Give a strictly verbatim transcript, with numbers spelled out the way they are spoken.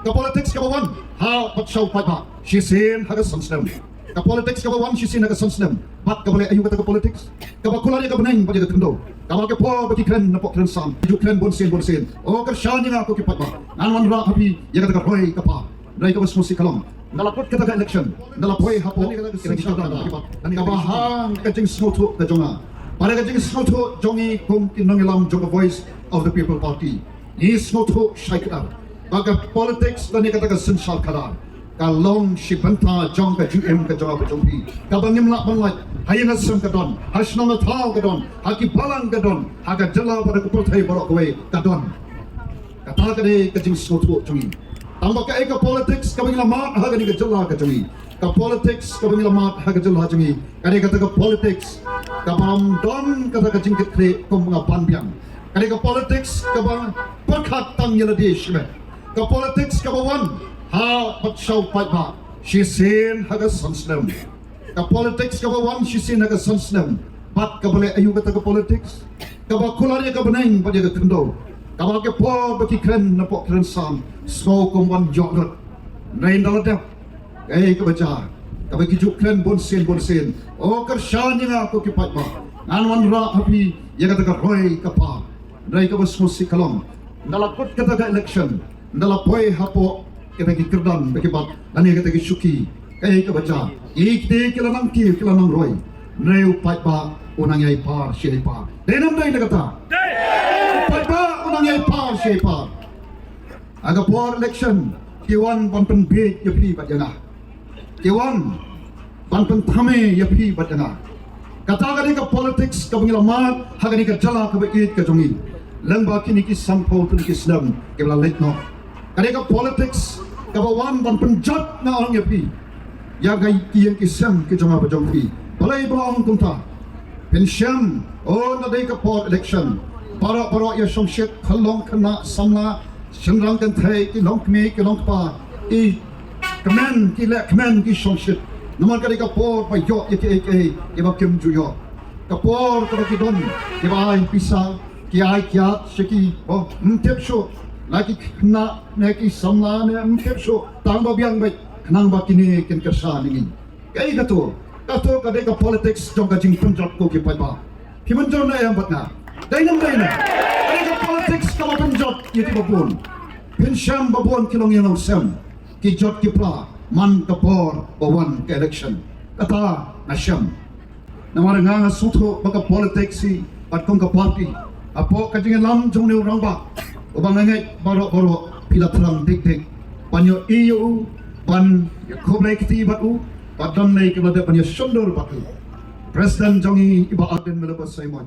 Ka politics kaba wan ha bad sha u paidbah shisien ha ka san snem. Ka politics kaba wan shisien ha ka san snem bad kaba leh aïu kata ka politics? Kaba kular ïa ka bneng bad ïa ka khyndew, kaba ki por ba ki kren napoh kren san, ki ju kren bun sien bun sien. O kyrshan ïa nga ko ki paidbah, ngan wanrah ha phi ïa kata ka roi ka par. Hynrei kaba sngewsih ka long, ynda la kut kata ka election, ynda la poi hapoh kata ka synshar, kaba hang ka jingsngewthuh ka jong nga bad ka jingsngewthuh jong ngi kum ki nongïalam jong ka Voice of the People Party. Ngi sngewthuh shai kdar ba ka politics lane kata ka synshar khadar ka long shi bynta jong ka jingim ka jong nga bad jong phi, kaba ngim lah ban lait. Ha ïing ha sem ka don, ha shnong ha thaw ka don, ha ki balang ka don, ha ka jylla bad ha ka pyrthei baroh kawei ka don. Kata ka dei ka jingsngewthuh jong ngi. Tang ba kaei ka politics kaba ngi la mad ha kane ka jylla ka jong ngi? Ka politics kaba ngi la mad ha ka jylla jong ngi ka dei kata ka politics kaba ym don kata ka jingkitkhlieh kum nga ban biang. Ka dei ka politics kaba pyrkhat tang ïa lade shimet. Ka politics kaba wan ha bad sha u paidbah shisien ha ka san snem. Ka politics kaba wan shisien ha ka san snem bad kaba leh aïu kata ka politics? Kaba kular ïa ka bneng bad ïa ka khyndew, kaba ki por ba ki kren napoh kren san, sngew kum ban ïoh lut. Hynrei ynda la dep, kaei kaba jia? Kaba ki ju kren bun sien bun sien. O kyrshan ïa nga ko ki paidbah, ngan wanrah ha phi ïa kata ka roi ka par. Hynrei kaba sngewsih ka long, ynda la kut kata ka election, ynda la poi hapoh kata ki kyrdan ba ki bat lane kata ki shuki, kaei kaba jia? Ki, ki, ki la nang kiew, ki la nang roi. Hynrei u paidbah u nang ïai par shi ïai par. Dei ne ym dei kata? U paidbah u nang ïai par shi ïai par. Ha ka por election ki wan ban pynbiej ïa phi bad ïa nga. Ki wan ban pynthame ïa phi bad ïa nga. Kata ka dei ka politics kaba ngi la mad ha kane ka jylla kaba ïeit ka jong ngi. Lyngba kine ki sanphew tylli ki snem kiba la leit noh, ka dei ka politics kaba wan ban pynjot, nga ong ïa phi, ïa ka ïing ki sem ki jong nga bad jong phi. Balei ba nga ong kumta? Phin shem, o, ynda dei ka por election, baroh baroh ïa shongshit, khyllung khynnah samla, shynrang kynthei, ki longkmie ki longkpa, ki kmen ki leh kmen ki shongshit. Namar ka dei ka por ba ïoh ïa kiei kiei kiba kim ju ïoh. Ka por kaba ki don kiba ai pisa, ki ai kiad sha ki, o, ym tip shuh la ki khynnah ne ki samla ne ym tip shuh, tang ba biang beit khnang ba kine kin kyrshan ïa ngi. Kaei kato? Kato ka dei ka politics jong ka jingpynjot ko ki paidbah. Phi mynjur ne em bad nga? Dei ne ym dei ne? Ka dei ka politics kaba pynjot ïa kiba bun. Phin shem ba bun ki longïing longsem ki jot ki pra man ka por ba wan ka election. Kata nga shem. Namar nga nga sngewthuh ba ka politics hi bad kum ka party, hapoh ka jingïalam jong une u rangbah uba nga ngeit baroh baroh phi la thrang dik dik ban ïohi ïa u, ban ïakhublei kti bad u, bad don lei kiba la dep ban ïashondur bad u. President jong ngi i Bah Ardent Miller Basaiawmoit.